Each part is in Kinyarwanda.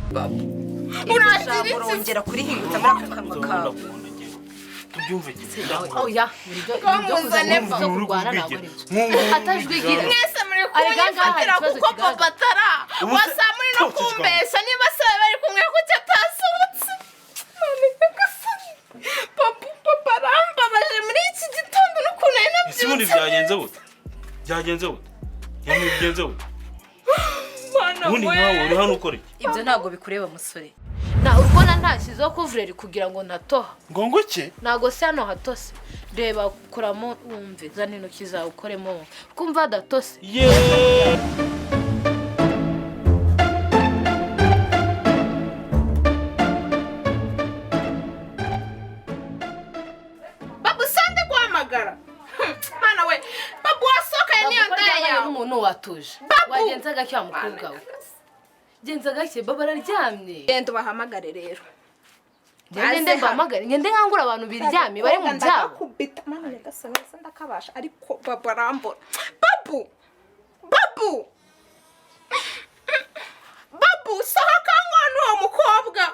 Urangira Ijambo iki? urongera kurihingutsa muri aka kanwa kawe. Tubyumve kimwe. Oya, ibyo ibyo kuzana Muzane ibyo kurwana ntabwo ari byo. Atajwigira. Mwese muri Arega ngaha hari kunyifatira ikibazo kuko kigaragara. papa atara Ubu se- wasa muri no kumbeshya. Niba se bari kumwe, kuki atasohotse? None nyagasani, papa, papa arambabaje muri iki gitondo n'ukuntu nari Ese ubundi nabyutse. byagenze gute? Byagenze gute? Yamwe, bigenze gute? Mana Ubundi we. nkawe uri hano ukora iki? Ibyo ntabwo bikureba, musore. Na urubona ntashyizeho couvre-lit kugira ngo ntatoha. Ngo nguke? Ntabwo se hano hatose? Reba, kuramo wumve, zana intoki zawe ukoremo wumve, kumva hadatose. Yeee! Babu, sande guhamagara. Mana we, babu, wasohokaye niyo Babu, ko ndaya ryamanye yawe. n'umuntu watuje. Babu! Wagenza gake wa mukobwa we, genza gake, baba araryamye. Genda ubahamagare rero. Ngende mbahamagare, ngende nkangura abantu biryamye bari mu byabo? Ndagakubita, mana nyagasani, wese ndakabasha, ariko babu arambona. Babu, babu, babu, sohoka ngo n'uwo mukobwa.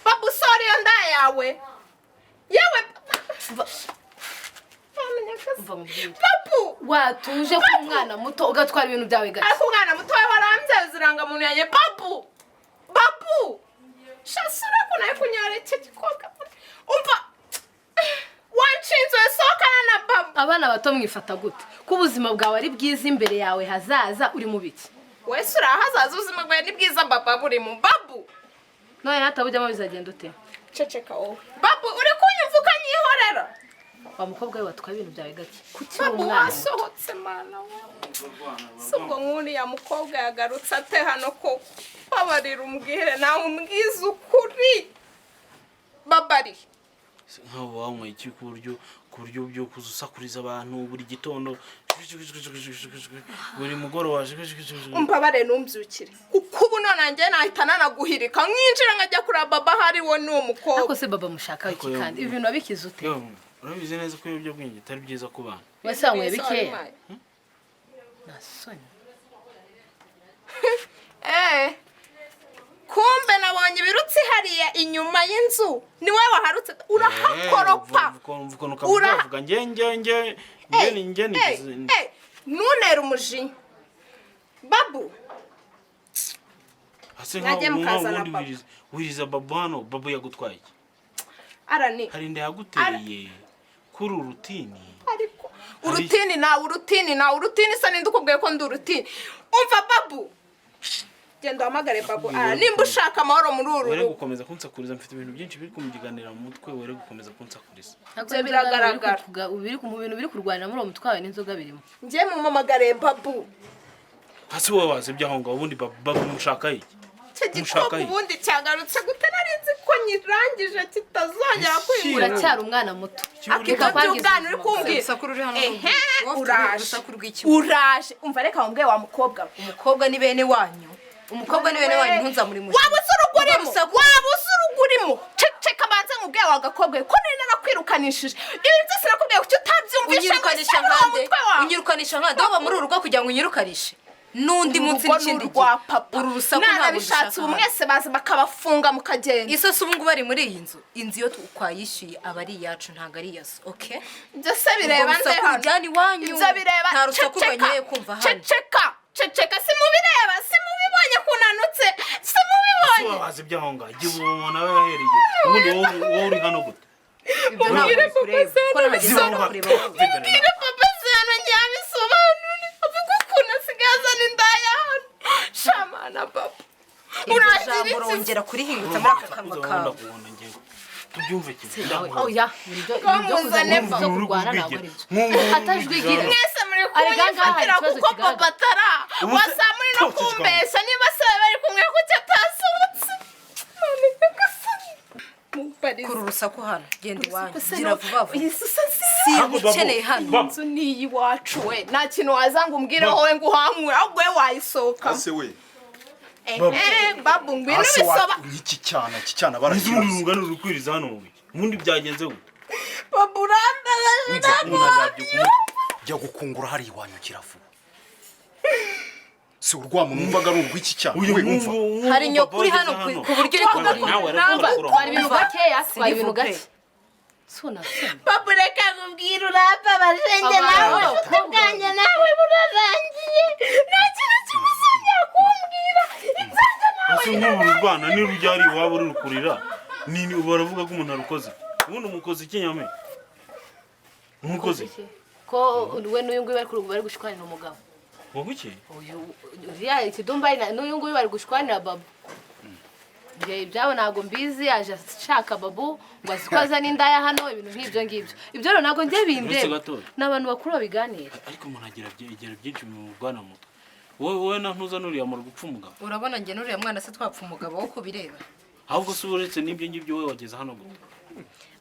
Babu, sohora iyo ndaya yawe, yewe. Mana nyagasani. Umva mubwire. Babu! Watuje ko umwana muto ugatwara ibintu byawe gake. Ariko umwana mutoya warambyaye irangamuntu yanjye. Babu, babu, shasura ko nawe kunyara icyo gikobwa. Umva, wanshinzwe, sohokana na babu. Abana bato mwifata gute, ko ubuzima bwawe ari bwiza, imbere yawe hazaza uri mu biki? Wese uri ahazaza, ubuzima bwawe ni bwiza, baba buri mu babu. None natabujyamo bizagenda ute? Ceceka wowe. Babu, uri kunyumva ukanyihorera? Wa mukobwa we, watwaye ibintu byawe gake, kuki uri Babu! umwana muto? Wasohotse, mana we. Si ubwo nk'uriya mukobwa yagarutse ate hano koko? Babarira, umbwire nawe, umbwize ukuri, babari. Nkaho wanyweye iki ku buryo byo kuza usakuriza abantu buri gitondo, buri mugoroba? Umbabare, ntumbyukire, kuko ubu none nanjye nahita nanaguhirika, nkinjira nkajya kureba baba hariwo n'uwo mukobwa. Ariko se baba mushaka iki? Ariko Kandi ibi bintu wabikize ute? Yewe, urabizi neza ko ibiyobyabwenge atari byiza ku bana. Wese wanyweye bikeya, nta soni. Eh, kumbe nabonye ibirutsi hariya inyuma y'inzu, ni wowe waharutse, urahakoropa. Ukuntu ukavuga nge nge nge nge nge. Eh, eh, ntuntere umujinya, babu. Ase Mwajye nkaho mukazana ubundi Babu. wiriza babu hano, babu yagutwaye iki? Arani. Hari inda yaguteye kuri urutini? Ariko urutini nawe, urutini nawe, urutini isa ninde ukubwiye ko ndi urutini? Umva babu, genda uhamagare babu. Nakubwiye Nimba ushaka amahoro muri uru Were rugo. gukomeza kunsakuriza, mfite ibintu byinshi biri kumugiganira mu mutwe, were gukomeza kunsakuriza. Ibyo biragaragara. Biri mu bintu biri kurwanira muri uwo mutwe wawe n'inzoga birimo. Njye mumamagare babu. Hasi wowe wazi ibyaho ngaho, ubundi babu, babu mushaka iki? Icyo Mushaka gikobwa iki? ubundi cyagarutse gute? Nari nzi ko nyirangije kitazongera kwingura. Uracyari umwana muto. Akibyo Reka kwangiza by'ubwana uri ubuzima. kumbwira. Urusaku ruri hano. Ehe. Wowe ufite Uraje. urusaku rw'iki? Uraje, umva, reka wambwiye wa mukobwa we. Umukobwa ni bene wanyu, umukobwa ni bene wanyu, ntunzamure umujinya. Waba uzi urugo urimo? Urusaku. Waba uzi urugo urimo? Ceceka, banze nkubwiye wa gakobwa we, ko nari narakwirukanishije ibi byose nakubwiye, kuki utabyumvishe ngo Unyirukanisha ishyire uwo nkande? mutwe wawe? Unyirukanisha nkande? Waba muri uru rugo kugira ngo unyirukanishe n'undi munsi Urugo ni n'ikindi urwa gihe? papa. Uru rusaku ntabwo Nanabishatse dushaka ubu hano. mwese baza bakabafunga mukagenda. Iso se ubu ngubu ari muri iyi nzu? Inzu iyo twayishyuye aba ari iyacu, ntabwo ari iya so, okay? Ibyo se bireba Urwo nde rusaku hano? rujyana iwanyu. Ibyo bireba? Nta rusaku Ceceka, rwanyoye kumva hano. ceceka, ceceka! Simubireba? Simubibonye kunanutse? Simubibonye? Wazi ibyaho ngaho igihe umuntu aba yahereye, ubundi wowe uri hano gute? Ibyo ntabwo Mubwire bikureba papa. ko nahageze Sano. kureba wowe. Mubwire papa Sano ntiyabisobanure, avuga ukuntu asigaye azana indaya hano. Shamana papa, Iryo urangira jambo iki? urongera kurihingutsa muri aka kanwa kawe. Ndakubona ngewe, tubyumve kimwe, ndakubona. Oya, ibyo ibyo kuzana Muzane ibintu byo kurwana ntabwo ari byo. Atajwigira. Mwese muri Arega ngaha hari kunyifatira ikibazo kuko kigaragara. papa atara Ubu se- wasa muri no Ceceka. kumbeshya. Niba se bari kumwe, kuki atasohotse? None nyagasani, mubarize. Kura urusaku hano, genda iwanyu. Urusaku se Gira vuba vuba. Iyi susa si Sigukeneye hano. Babu. Inzu ni iy'iwacu we, nta kintu waza ngo umbwire wowe ngo uhankure, ahubwo we wayisohoka. Ase we. Ehe, babu, ngwino. Ase wa. Bisoba. Iki cyana, iki cyana Ese ubundi barakibaza. urungano ruri kwiriza hano mu biki? Ubundi byagenze gute? Babu, urambabaje. Umva. Ntabwo Umuntu azabyuka Jya gukungura hari iwanyu kiravuba. Si urwamo numvaga ari urw'iki cyaha. Uyu We umva. nk'ubu Hari nyokuri hano ku buryo uri Nawe kumurira. arakora kuri Twara ibintu gakeya, twara ibintu gake. Sona sona. Papa, reka nkubwire, urambabaje njye nawe. Ubucuti bwanjye nawe burarangiye, nta kintu kimwe uzongera kumbwira ibyanjye nawe. Ese nk'ubu urwana nirujya iwabo ruri kurira, ni baravuga ko umuntu arukoze? Ubundi umukozi iki nyame? Umukozi Iki? Ko we n'uyu nguyu bari gushwanira umugabo. Wowe iki? Uyu uriya ikidumba n'uyu nguyu bari gushwanira babu. Njye ibyabo ntabwo mbizi, yaje ashaka babu ngo azi ko azana indaya hano, ibintu nk'ibyo ngibyo. Ibyo rero ntabwo njye Uretse bindeba. gatoya. Ni abantu bakuru babiganira. Ariko umuntu agira igira byinshi bimurwana mu mutwe. Wowe na ntuza nuriya muri gupfa umugabo. Urabona njye n'uriya mwana se twapfa umugabo wo kubireba? Ahubwo se uretse n'ibyo ngibyo, wowe wageze hano gute?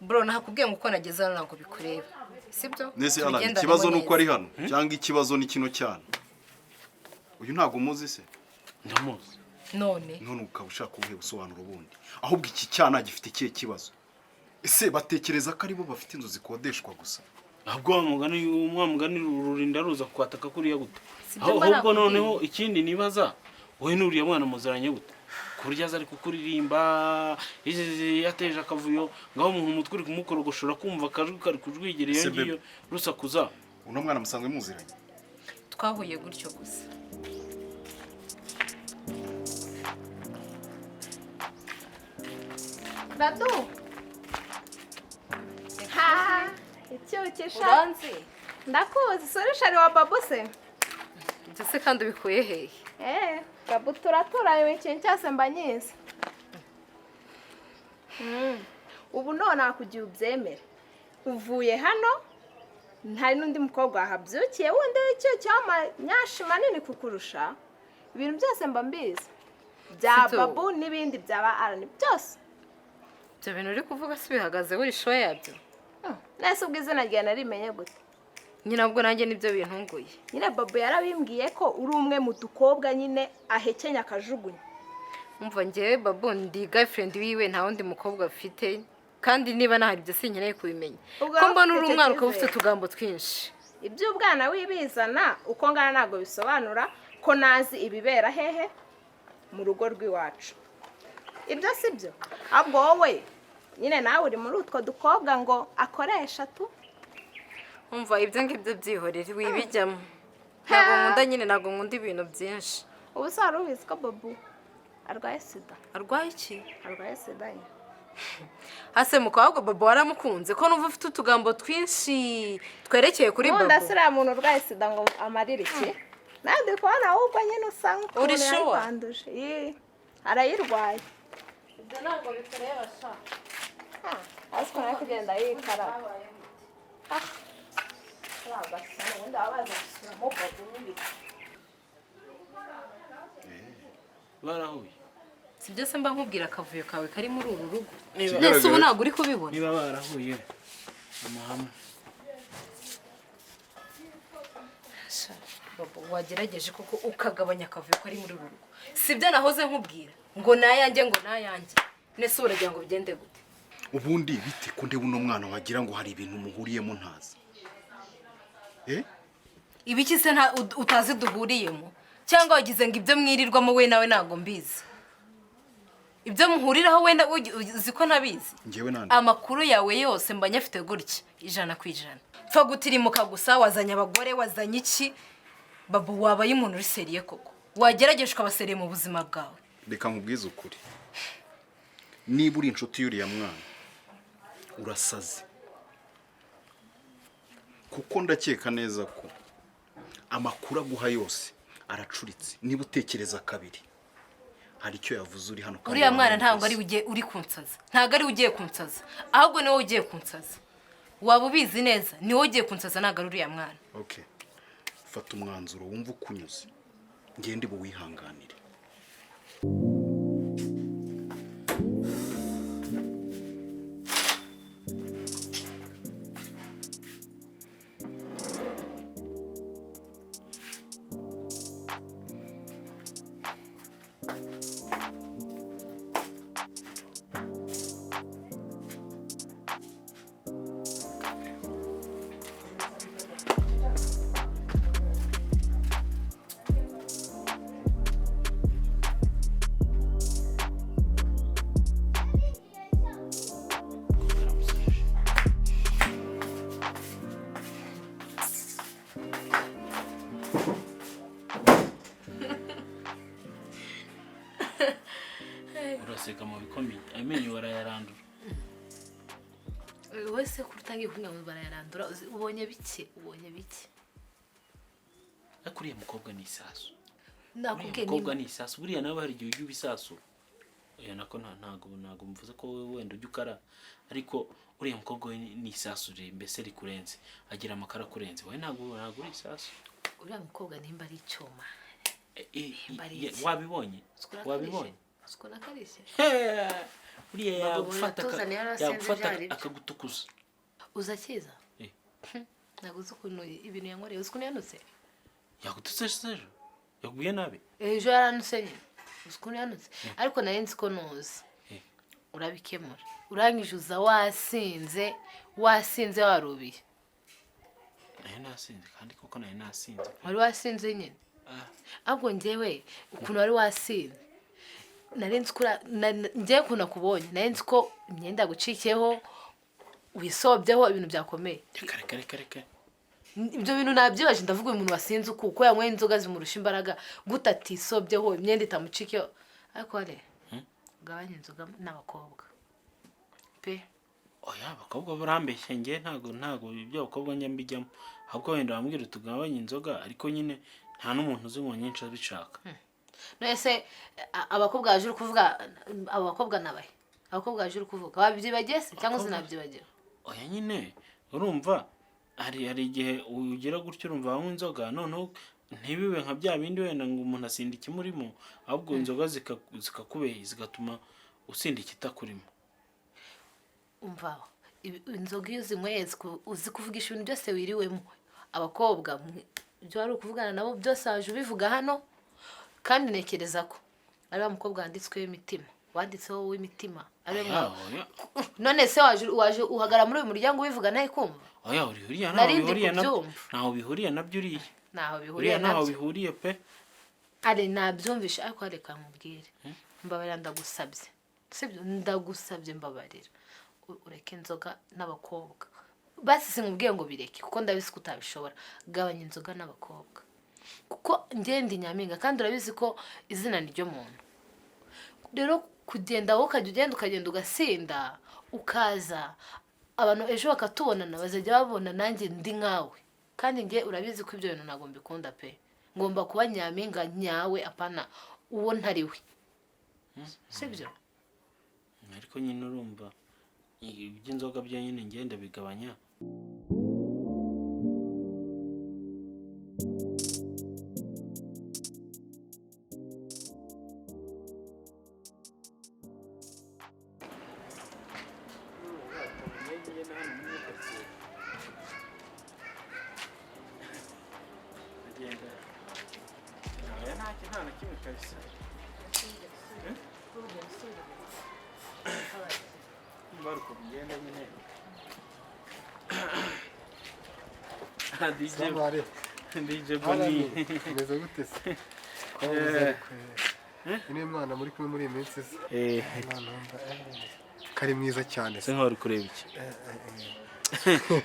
Bro, nakubwiye ngo uko nageze hano ntabwo bikureba, sibyo? Nese Alan, Tubigendanemo ikibazo ni uko ari neza. hano cyangwa ikibazo ni kino cyana? Uyu ntabwo umuzi se? Ndamuzi. None? None ukaba ushaka ubuhe busobanuro bundi? Ahubwo iki cyana gifite ikihe kibazo? Ese batekereza ko aribo bafite inzu zikodeshwa gusa? Ahubwo wa mugani rurinda ruza kwataka kuriya gute? Sibyo mba Ahubwo nakubwiye. noneho ikindi nibaza, wowe n'uriya mwana muziranye gute ku buryo aza ari kukuririmba yateje akavuyo ngaho, umuntu umutwe uri kumukorogoshora, kumva akajwi kari kujwigira iyo Ese bebe. ngiyo rusakuza? Uno mwana musanzwe muziranye? Twahuye gutyo gusa. Radu, ha, icyuki sha! Uranzi? Ndakuzi, sore shari wa babu se? Ibyo se kandi ubikuye hehe? Eh, babu turaturanye, ikintu cyose mba nyizi. Ubu none kugira ubyemere, uvuye hano ntari n'undi mukobwa wahabyukiye wundi w'icyuki w'amanyashi manini kukurusha. Ibintu byose mba mbizi bya Sito. babu n'ibindi byaba arani byose. Ibyo bintu uri kuvuga se bihagaze uri sure yabyo? Nese ubwo izina ryawe narimenye gute? Nyine ubwo nanjye nibyo bintunguye. Nyine babu yarabimbwiye ko uri umwe mu dukobwa nyine ahekenya akajugunya. Umva, njyewe babu ndi girlfriend wiwe, nta wundi mukobwa afite, kandi niba nahari ibyo sinkeneye kubimenya. Ubwo Ko mbona uri ufite icyo umwana ukaba ufite cyizere. utugambo twinshi. Iby'ubwana wibizana, uko ngana ntabwo bisobanura ko nazi ibibera hehe mu rugo rw'iwacu. Ibyo si byo. Ahubwo wowe nyine nawe uri muri utwo dukobwa ngo akoresha tu. Umva, ibyo ngibyo byihorere, wibijyamo. Ntabwo nkunda nyine, ntabwo nkunda ibintu byinshi. Ubu se wari ubizi ko babu arwaye sida? Arwaye iki? Arwaye sida nyine. Hase mukobwa, babu waramukunze ko numva ufite utugambo twinshi twerekeye kuri Ubundi babu? ase uriya muntu urwaye sida ngo amarire iki? Nawe ndi kubona ahubwo nyine usanga ukuntu Uri sure? yayikwanduje. Yee, arayirwaye. Ibyo ntabwo bikureba sha. Ariko nawe kugenda yikaraga. Ah, ubundi baba baza gusuramo babu n'ibiki. Barahuye. Si byo se mba nkubwira, akavuyo kawe kari muri uru rugo? Ikigaragara Nese ubu ntabwo uri kubibona? Niba barahuye, amahame. Sha, Bobo, wagerageje koko ukagabanya akavuyo kari muri uru rugo. Si byo nahoze nkubwira ngo nayanjye, ngo nayanjye? Nese ubu uragira ngo bigende gute? Ubundi bite ko ndeba uno mwana wagira ngo hari ibintu muhuriyemo ntazi? Eh? Ibiki se nta utazi duhuriyemo? Cyangwa wagize ngo ibyo mwirirwamo we nawe ntabwo mbizi? Ibyo muhuriraho wenda uzi ko ntabizi? Njyewe nande? Amakuru yawe yose mba nyafite gutya 100%. Pfa gutirimuka gusa, wazanye abagore, wazanye iki. Babu, wabaye umuntu uri sérieux koko, wagerageje ukaba sérieux mu buzima bwawe. Reka nkubwize ukuri, niba uri inshuti y'uriya mwana urasaze, kuko ndakeka neza ko amakuru aguha yose aracuritse. Niba utekereza kabiri, hari icyo yavuze uri hano kandi Uriya mwana ntabwo waramwumvise. ari ugiye uri kunsaza, ntabwo ari ugiye kunsaza, ahubwo ni wowe ugiye kunsaza. Waba ubizi neza, ni wowe ugiye kunsaza, ntabwo ari uriya mwana. Okay, fata umwanzuro wumva ukunyuze, ngende buwihanganire. Uraseka mu bikomeye, amenyo barayarandura. Wese ko utangiye kuvuga ngo barayarandura, ubonye bike, ubonye bike. Ariko uriya mukobwa ni isasu. Uriya Nakubwiye. mukobwa ni isasu. Buriya nawe hari igihe ujya uba isasu. Oya, nako ntago mvuze ko wowe wenda ujya ukara, ariko uriya mukobwa we ni isasu mbese rikurenze, agira amakara akurenze. Wowe ntago uri isasu. Uriya mukobwa nimba ari icyuma. Eh, Nimba ari iki? Wabibonye? Uzi ko Wabibonye? nakarishye? Uzi ko nakarishye? Uriya Babu, yagufata tuzane yarasenze yagufata byari byo. akagutukuza. Uza akiza. Eh. Ntabwo uzi ukuntu ibintu yankoreye, uzi ukuntu yanutse. Yagututse se ejo? Yaguye nabi? Ejo yaranutse nyine, uzi ukuntu yanutse, ariko nari nzi ko nuzi. Eh. Urabikemura, urangije uza wasinze, wasinze warubiye. Nari nasinze kandi koko, nari nasinze. Wari wasinze nyine. Ah. Ahubwo njyewe ukuntu wari wasinze, nari nzi ko njyewe ukuntu nakubonye, nari nzi ko imyenda yagucikiyeho, wisobyeho, ibintu byakomeye. Reka, reka, reka, reka. Ibyo bintu nabyibaje, ndavuga uyu muntu wasinze uku, uko yanyweye inzoga zimurusha imbaraga gute, atisobyeho, imyenda itamucikiyeho? Ariko re ugabanye inzoga n'abakobwa pe. Oya, abakobwa barambeshya. Njye ntago ibyo abakobwa njya mbijyamo. Ahubwo wenda bambwira tugabanye inzoga, ariko nyine nta n'umuntu uzinywa nyinshi abishaka. None se abakobwa baje uri kuvuga, abo bakobwa nabahe? Abakobwa baje uri kuvuga wabyibagiye se cyangwa uzinabyibagiwe? Oya nyine, urumva hari igihe ugira gutyo, urumva wanywa inzoga, noneho ntibibe nka bya bindi wenda ngo umuntu asinda ikimurimo, ahubwo inzoga zikakubeye, zigatuma usinda ikitakurimo. Umva, inzoga iyo uzinyweye uzi kuvugisha ibintu byose wiriwemo. Abakobwa ibyo wari ukuvugana nabo byose waje ubivuga hano. Kandi ntekereza ko ari wa mukobwa wanditsweho imitima, wanditseho w'imitima ari we Oya, oya. None se waje uhagarara muri uyu muryango ubivuga nawe kumva? Oya, uriya ntaho Nari ndi bihuriye nabyo. kubyumva. Ntaho bihuriye nabyo uriya. Ntaho bihuriye Uriya ntaho nabyo. bihuriye pe. Ari nabyumvishe, ariko reka nkubwire, mbabarira, ndagusabye, sibyo? Ndagusabye, mbabarira, ureke inzoga n'abakobwa. Basi sinkubwiye ngo bireke, kuko ndabizi ko utabishobora. Gabanya inzoga n'abakobwa, kuko ngenda nyampinga, kandi urabizi ko izina ni ryo muntu. Rero kugenda wowe ukajya ugenda, ukagenda ugasinda, ukaza abantu ejo bakatubonana, bazajya babona nanjye ndi nkawe, kandi njye urabizi ko ibyo bintu ntabwo mbikunda pe. Ngomba kuba nyampinga nyawe, apana uwo ntari we, sibyo? Ariko nyine urumva iby'inzoga byo nyine ngenda bigabanya. Nta na kimwe kabisa. Bari kubigenda nyine. DJ. Samare. DJ Boni. Meze gute se? Twabuze ariko. Uyu ni mwana muri kumwe muri iyi minsi se? Eh. Mwana wumva kari mwiza cyane Se se. nkaho uri kureba iki?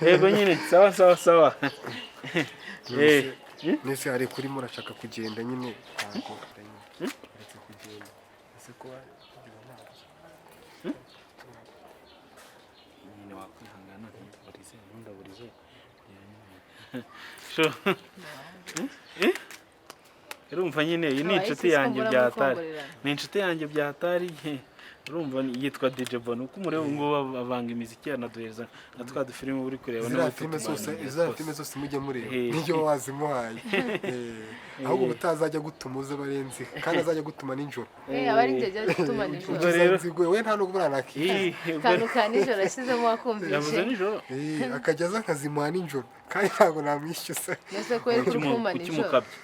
Yego nyine, sawa sawa sawa. Eh. Nese hari kuri murashaka kugenda nyine, ntabwo nyine. Uretse kugenda. Ese kuba kugira ntabwo. Nyine wakwihangana, ntundaburize, ntundaburize. Sho. Eh? Urumva nyine iyi ni Abaye inshuti isi yanjye kumbura bya hatari. mukongorerana. Ni inshuti yanjye bya hatari. Urumva yitwa DJ Bon. Uko umureba ubu ngubu avanga imiziki, anaduhereza na twa dufilime uri kureba. Ziriya Nawe filime zose, tutumanira ziriya twose. filime zose mujye mureba. Eh. Niyo wazimuhaye. Ahubwo ubutazajya gutuma uze barenze kandi azajya gutuma nijoro. Aba ari njye ajya gutuma nijoro. Ubwo rero- Uzi we nta nubwo uranakiza. Eh, ubwo Akantu ka nijoro ashyizemo wakumvishe. yavuze nijoro. Akajya aza akazimuha nijoro kandi ntabwo namwishyuza. Mbese ko uri kuma nijoro. Kimukabye,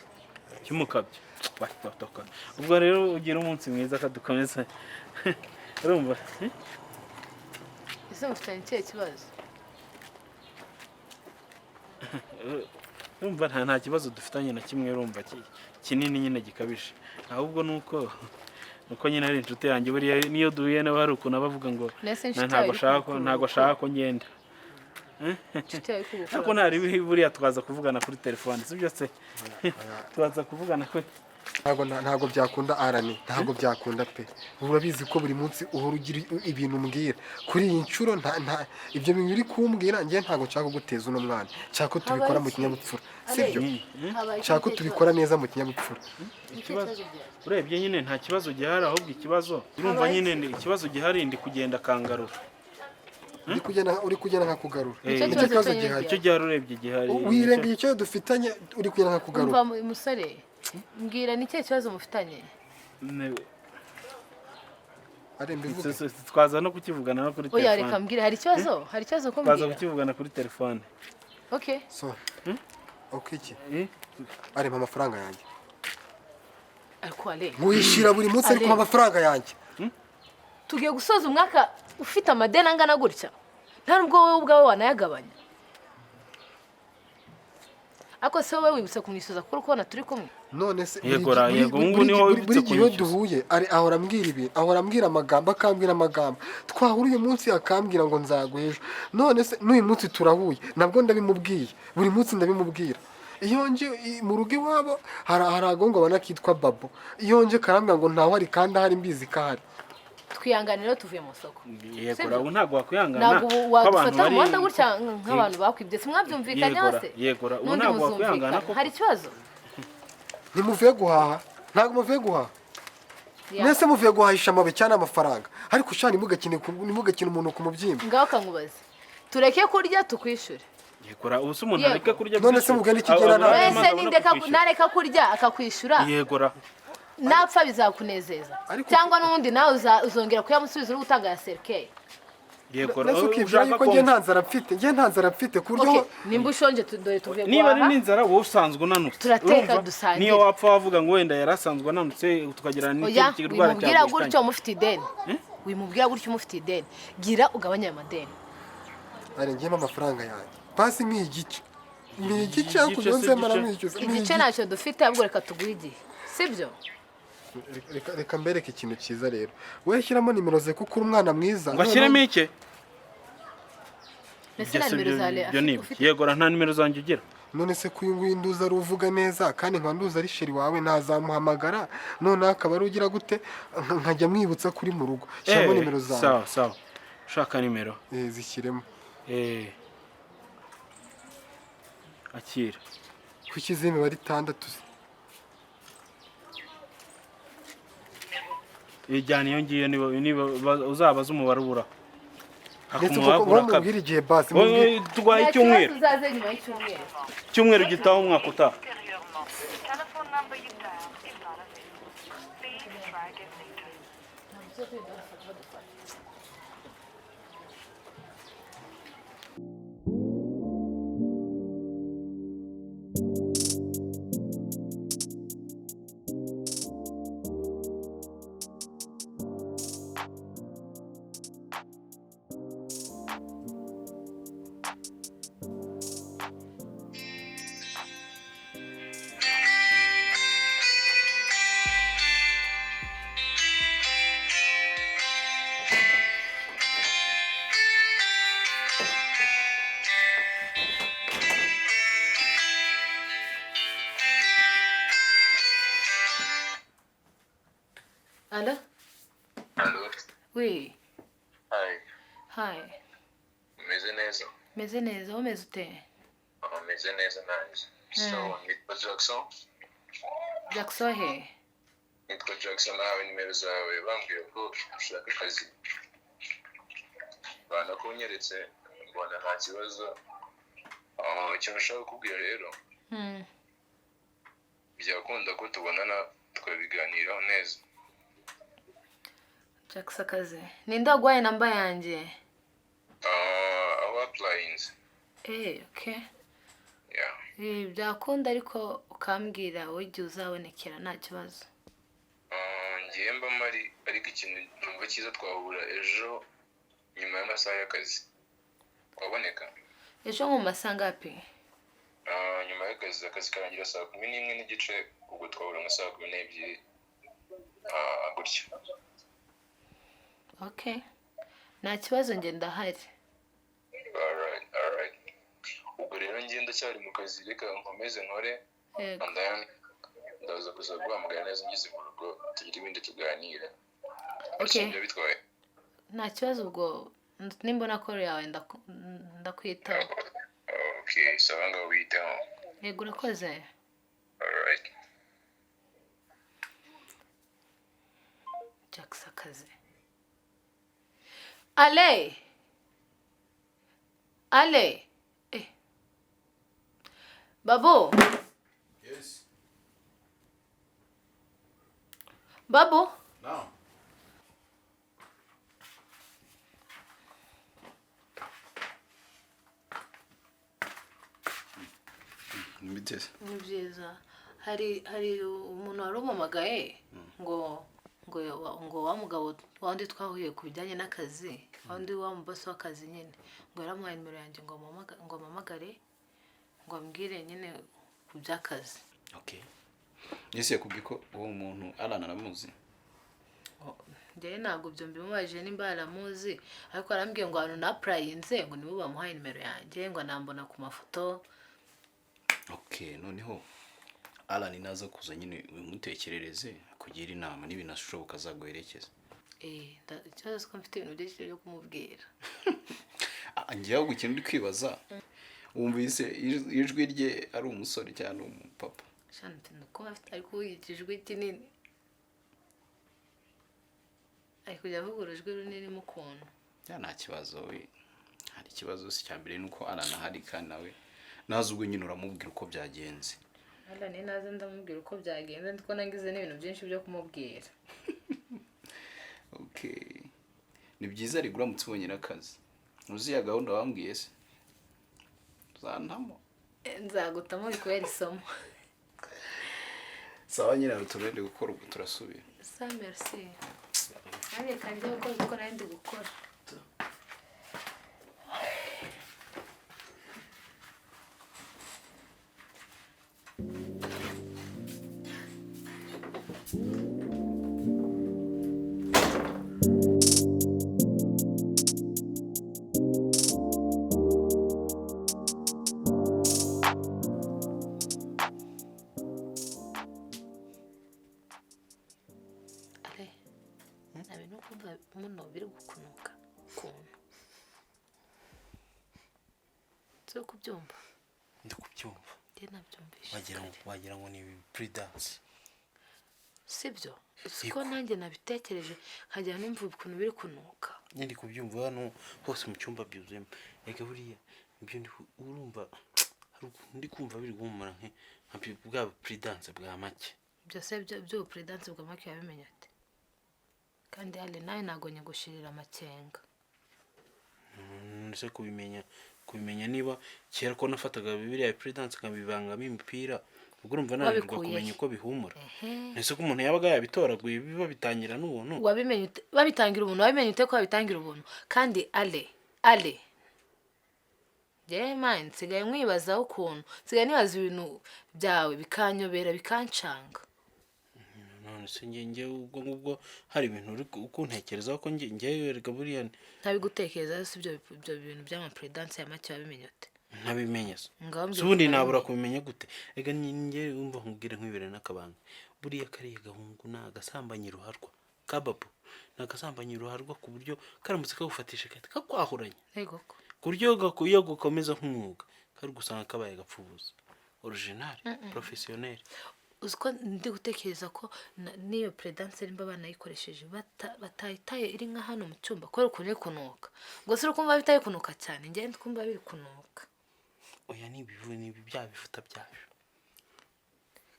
kimukabye. Ubwo rero ugira umunsi mwiza, kadukomeza, urumva, eh? Ese mufitanye ikihe kibazo? Urumva nta kibazo dufitanye na kimwe, urumva kinini nyine gikabije, ahubwo nuko nyine ari inshuti yanjye. Buriya niyo duhuye nawe hari ukuntu aba avuga ngo Nese inshuti yawe ntabwo iri ashaka ko kugukura ntabwo uko? ashaka ko ngenda. Inshuti yawe iri kugukura. Ariko ntari buriya twaza kuvugana kuri telefone, sibyo se? Twaza kuvugana kuri Ntabwo byakunda arani, ntabwo byakunda pe. Urabizi ko buri munsi uhora ugira ibintu umbwira. Kuri iyi nshuro nta ibyo bintu uri kumbwira, njye ntabwo nshaka kuguteza uno mwana. Nshaka ko tubikora mu kinyabupfura, sibyo? Nshaka ko tubikora neza mu kinyabupfura. Ikibazo urebye nyine nta kibazo gihari, ahubwo ikibazo urumva nyine ni ikibazo gihari, ndi kugenda akangarura. Uri kugenda nkakugarura. Eh, Nicyo Nicyo kibazo kibazo cyonyine. gihari. Icyo gihari urebye gihari. Wirengeye icyo dufitanye, uri kugenda nkakugarura. Umva musore, mbwira, ni ikihe kibazo mufitanye? Ari mbivuge? Twaza no kukivugana no kuri Oya, reka telefone. mbwira, hari ikibazo? Hari ikibazo ko Twaza mbwira? kukivugana kuri telefone. Okay. So uko iki? Eh? Arempa amafaranga yanjye. Ariko ale, Nkuhishyira buri munsi, ariko Ale. mpa amafaranga yanjye. Tugiye gusoza umwaka ufite amadeni angana gutya, nta nubwo wowe ubwawe wanayagabanya. Ariko se wowe wibutse kumwishyuza kuko uri kubona turi kumwe? None se Yego ra, yego, ubu ngubu niho wibutse buri gihe iyo kunyishyuza. duhuye ari ahora ambwira ibi, ahora ambwira amagambo, akambwira amagambo. Twahura uyu munsi akambwira ngo nzaguha ejo. None se n'uyu munsi turahuye, nabwo ndabimubwiye. Buri munsi ndabimubwira. Iyo nje mu rugo iwabo hari agongo abona kitwa Babo. Iyo nje karambwira ngo ntawe ari, kandi ahari, mbizi ko ahari. Twihanganire, tuvuye mu isoko. Yego. Sibyo? Ubu ntabwo wakwihangana Ntabwo ubu ko abantu wadufata mu muhanda gutya nk'abantu bakwibye. Si mwabyumvikanyeho Yegora, se? yegora. Ubu N'undi ntabwo wakwihangana muzumvikana. koko. Hari ikibazo? Ntimuvuye guhaha? Ntabwo muvuye guhaha? Mwese muvuye guhahisha amabuye cyangwa amafaranga? Ariko sha, ntimugakine umuntu ku mubyimba. Ngaho kankubaze, tureke kurya tukwishyure? Yegora, ubu se umuntu Yego. areke kurya? None se mugani ikigera Wese Abona nindeka kukwishyura. nareka kurya akakwishyura, Yegora. napfa bizakunezeza? Ariko- Cyangwa n'ubundi nawe uzongera kuyamusubiza uri gutanga ya serikeyi? Yegora. Nese ukibwira Ushaka yuko njye ko nta nzara mfite? Njye nta nzara mfite ku buryo Okay, nimba ushonje, dore tuvuye niba ari guhaha. n'inzara, wowe usanzwe unanutse. Turateka, Urumva? dusangire. Niyo wapfa wavuga ngo wenda yari asanzwe ananutse, tukagira Oya, n'ikindi kirwara wimubwira gutyo cyaguhitanye. mufite ideni. Wimubwira gutyo mufite ideni. Gira ugabanye ayo madeni. Ari ngiyemo amafaranga yanjye, basi ni igice, ni igice. Igice Ariko se nze mara igice? mwishyuza ni Igice ntacyo dufite, ahubwo reka tuguhe igihe, sibyo? Reka mbereke ikintu cyiza rero. Wowe shyiramo nimero ze kuko uri umwana mwiza. Ngo ashyiremo iki? Mbese Ibyo nta si nimero byo, za Lea ibyo ni ufite? ibyo. Yegora, nta nimero zanjye ugira. None se ko uyu nguyu nduzi ari uvuga neza, kandi nkaba nduzi ari chéri wawe, ntazamuhamagara noneho akaba ari ugira gute, nkajya mwibutsa kuri mu rugo? Shyiramo Eh, nimero zawe. Sawa sawa, ushaka nimero? Eh, zishyiremo. Eh. Akira. Kuki z'imibare itandatu se? Ijyana iyo ngiyo, niba uzabaza umubare ubura. Ndetse ubwo mubwira igihe basi mubwire. Tuguhaye Nta icyumweru. kibazo, uzaze nyuma y'icyumweru. Icyumweru gitaha, umwaka utaha. The telephone number you dialed is not available. Please try again later. Allo? Allo? Oui. Hi. Hi. Umeze neza? Meze neza, wowe umeze ute? Ah, meze neza nanjye. So, nitwa Jackson. Jackson he? Nitwa Jackson, nawe nimero zawe bambwira ko ushaka akazi. Banakunyeretse mbona nta kibazo. Ah, ikintu nshaka kukubwira rero, byakunda ko tubonana tukabiganiraho neza. Jackson, akazi? Ninde waguhaye namba yanjye? Ah, aho applyinze. Eh, okay. Yeah. Eh, byakunda, ariko ukambwira wowe igihe uzabonekera, nta kibazo. Ah, ngiye mba mari, ariko ikintu numva cyiza twahura ejo nyuma y'amasaha y'akazi. Waboneka? Ejo nko mu masaha angapi? Ah, nyuma y'akazi, akazi karangira saa 11:30, ubwo twahura nka saa 12, ah, gutyo. Okay, nta kibazo, njye ndahari. Alright, alright, ubwo rero njye ndacyari mu kazi, reka nkomeze nkore. Yego. And then Ndaza kuza guhamagara neza ngeze mu rugo, tugire ibindi tuganira. Okay. Ibyo bitwaye. Nta kibazo, ubwo nimbona call yawe ndakwitaho. Okay, sawa, ngaho wiyiteho. Yego, urakoze. Alright. Jackson akazi. Ale, ale, babo. Yes. Babo. Now. Biteze. Ni byiza. Hari umuntu wari umamagaye ngo wa mugabo wa wundi twahuye ku bijyanye n'akazi, wa wundi wa mubosi w'akazi nyine, ngo yaramuhaye nimero yanjye ngo ampamagare, ngo ambwire nyine ku by'akazi. Okay. Ese yakubwiye ko uwo muntu Alan aramuzi? Njyewe ntabwo ibyo mbimubajije nimba yaramuzi, ariko arambwiye ngo ahantu na-applyinze ngo nibo bamuhaye nimero yanjye, ngo anambona ku mafoto. Okay, noneho Alan naza kuza nyine umutekerereze, kugira inama, n'ibinashoboka azaguherekeza. Ikibazo ko mfite ibintu byinshi byo kumubwira. Ah, njyewe ahubwo ikintu ndi kwibaza, wumvise ijwi rye ari umusore cyane, umupapa? Shanti, ni uko afite, ari kuvuga ikijwi kinini, ari kujya avuga urujwi runini mu kuntu. Yeah, nta kibazo we. Hari ikibazo si cya mbere nuko Alan ahari, kandi nawe naza ubwo nyine uramubwira uko byagenze. Alan naza ndamubwira uko byagenze, ndiko nagize n'ibintu byinshi byo kumubwira. Okay, ni byiza rero uramutse ubonye n'akazi. Uzi ya gahunda wambwiye se, uzantamo? Nzagutamo bikubera isomo. Sawa nyine, hari utuntu gukora, ubwo turasubira. Sa, merci. Nanjye kanjye gukora uko nari ndi gukora. Ale, nta bintu kumva muno biri gukunuka ukuntu turi kubyumva. Ndi kubyumva. Njye nabyumvishe. Wagira ngo ni Prudence. Sibyo? Siko nanjye nabitekereje, nkajya numva ukuntu biri kunuka. Ndi kubyumva hano hose mu cyumba byuzuyemo. Reka buriya ibyo ndi urumva hari ukuntu ndi kumva biri guhumura nka bwa Prudence bwa make. Byose by'ubu Prudence bwa make yabimenye ate? Kandi ale, nawe ntabwo nyigushirira amakenga. Ese kubimenya niba kera ko nafataga biriya Prudence nkabivangamo imipira, ubwo urumva nananirwa Wabikuye kumenya he? uko bihumura? Ese ko umuntu yabaga yabitoraguye biba bitangira n'ubuntu? Wabimenye ute babitangira ubuntu? Wabimenye ute ko babitangira ubuntu? Kandi ale, njyewe mani nsigaye nkwibazaho ukuntu, nsigaye nibaza ibintu byawe bikanyobera, bikancanga. None se njye ubwo ngubwo hari ibintu uri kuntekerezaho ko njye erega buriya Ntabigutekerezaho. Si ibyo bintu by'ama Prudence ya make wabimenye ute? Ntabimenye se? Ngaho mbwira Si ubundi ukuntu nabura wabimenye. kubimenya gute? Reka njye wumva nkubwire nkwibere n'akabanga. Buriya kariya gahungu ni agasambanyi ruharwa ka babu, ni agasambanyi ruharwa ku buryo karamutse kagufatisha gahita kakwahuranya. Yego ko. Ku buryo iyo gakomeza nk'umwuga kari gusanga kabaye agapfubuzi original, professionnel. Uzi ko ndi gutekereza ko n'iyo Prudence nimba banayikoresheje batayitaye iri nka hano mu cyumba, kubera ukuntu iri kunuka? Ubwo se uri kumva bitari kunuka cyane? Njyewe ndi kumva biri kunuka. Oya, ni ibivu, ni ibi bya bifuta byayo.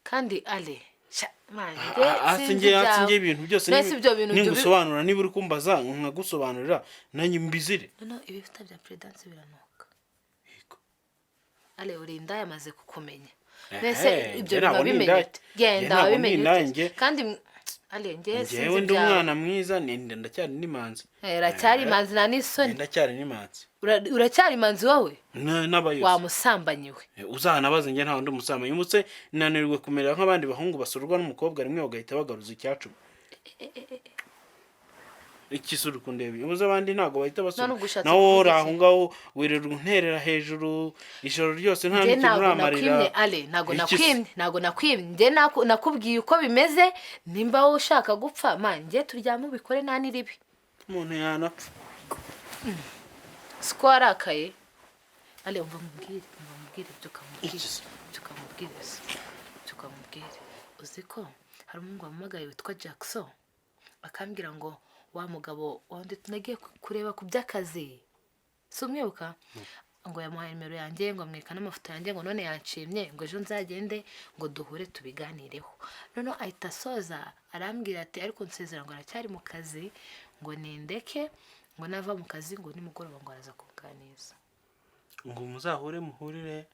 Kandi ale, sha man, njye Hasi sinzi njye hasi ibyawe. njye ibintu byose Mbese ibyo bintu ningusobanura, niba uri kumbaza nkagusobanurira, nanjye mbizire. Noneho ibifuta bya Prudence biranuka. Yego. Ale, uri indaya, amaze kukumenya. Ehe, Mbese ibyo njye bintu ntabwo ndi wabimenye indaya. ute? Njye Genda, ntabwo ndi wabimenye indaya, ute? Kandi ale, njye sinzi njyewe ndi ibyawe. umwana mwiza, ndacyari n'imanzi. Uracyari imanzi, nta n'isoni. Njye ndacyari n'imanzi. Uracyari imanzi wowe? N'abayose. Wamusambanyiwe. Uzanabaze, njye ntawe ndi umusambanyi. Umutse nanirwe kumera nk'abandi bahungu basurwa n'umukobwa rimwe bagahita bagaruza icyacumi. Iki se uri kundeba? Ubuze abandi ntabwo bahita basubira. None ubwo ushatse Nawe wowe uri kuvuga aho iki? ngaho, wirirwa unterera hejuru ijoro ryose, nta Njye n'ikintu ntabwo uramarira. nakwimye, Ale, ntabwo Iki se? nakwimye, ntabwo nakwimye. Njye nakubwiye uko bimeze. Nimba wowe ushaka gupfa, man, njye turyame ubikore, nta n'iribi. Umuntu yanapfa. Siko warakaye, Ale? Umva mubwire, umva mubwire, byuka mubwire. Iki se? Byuka mubwire se, byuka mubwire. Uzi ko hari umuhungu wampamagaye witwa Jackson, akambwira ngo wa mugabo wandi nagiye kureba ku by'akazi, si umwibuka, ngo yamuhaye nimero yanjye, ngo amwereka n'amafoto yanjye, ngo none yanshimye, ngo ejo nzagende ngo duhure tubiganireho. Noneho ahita asoza arambwira ati ariko nsezera, ngo aracyari mu kazi, ngo nindeke, ngo nava mu kazi ngo nimugoroba ngo araza kunganiza. Ngo muzahure, muhurire?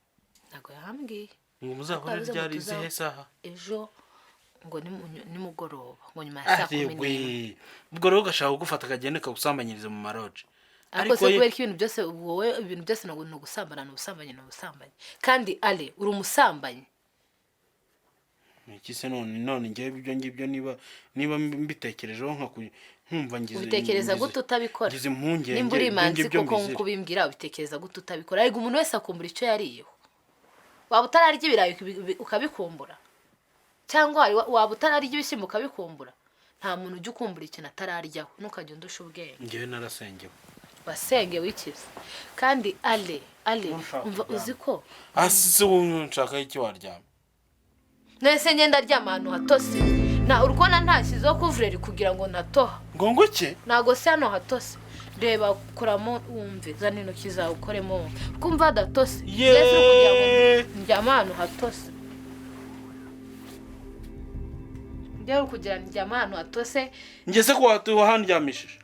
Ntabwo yahambwiye. Ngo muzahure Ariko yavuze ngo ryari, izihe saha? Ejo ngo nimugoroba, ngo nyuma ya saa 11. Arewe, ubwo rero ugashaka kugufata akagenda kagusambanyiriza mu maroje? Ariko se kubera ko ibintu byose wowe, ibintu byose ni ugusambana, ni ubusambanyi, ni ubusambanyi. Kandi Ale, uri umusambanyi. Iki se none ngewe ibyo ngibyo niba mbitekerejeho nkumva ngize Ubitekereza gute utabikora? ngize impungenge. Nimba uri Ibyo imanzi ngibyo koko mbizire. nk'uko ubimbwira, ubitekereza gute utabikora? Ariko umuntu wese akumbura icyo yariyeho. Waba utararya ibirayi ukabikumbura, cyangwa waba utararya ibishyimbo ukabikumbura. Nta muntu ujya ukumbura ikintu atararyaho. Ntukajya undusha ubwenge. Ngewe narasengewe. Wasenge wikize. Kandi Ale, Ale, Ntushaka umva, kuryama. uzi ko Hasi se ubu nshaka iki? Waryama. Nese ngenda aryama ahantu hatose, na uri kubona ntashyizeho couvre-lit kugira ngo ntatoha. Ngo nguke? Ntabwo se hano hatose? Reba, kuramo wumve, zana intoki zawe ukoremo wumve, kumva hadatose. Yesu, kugira ngo ndyame ahantu hatose, njyewe kugira ngo ndyame ahantu hatose. Ngeze ko wahandyamishije.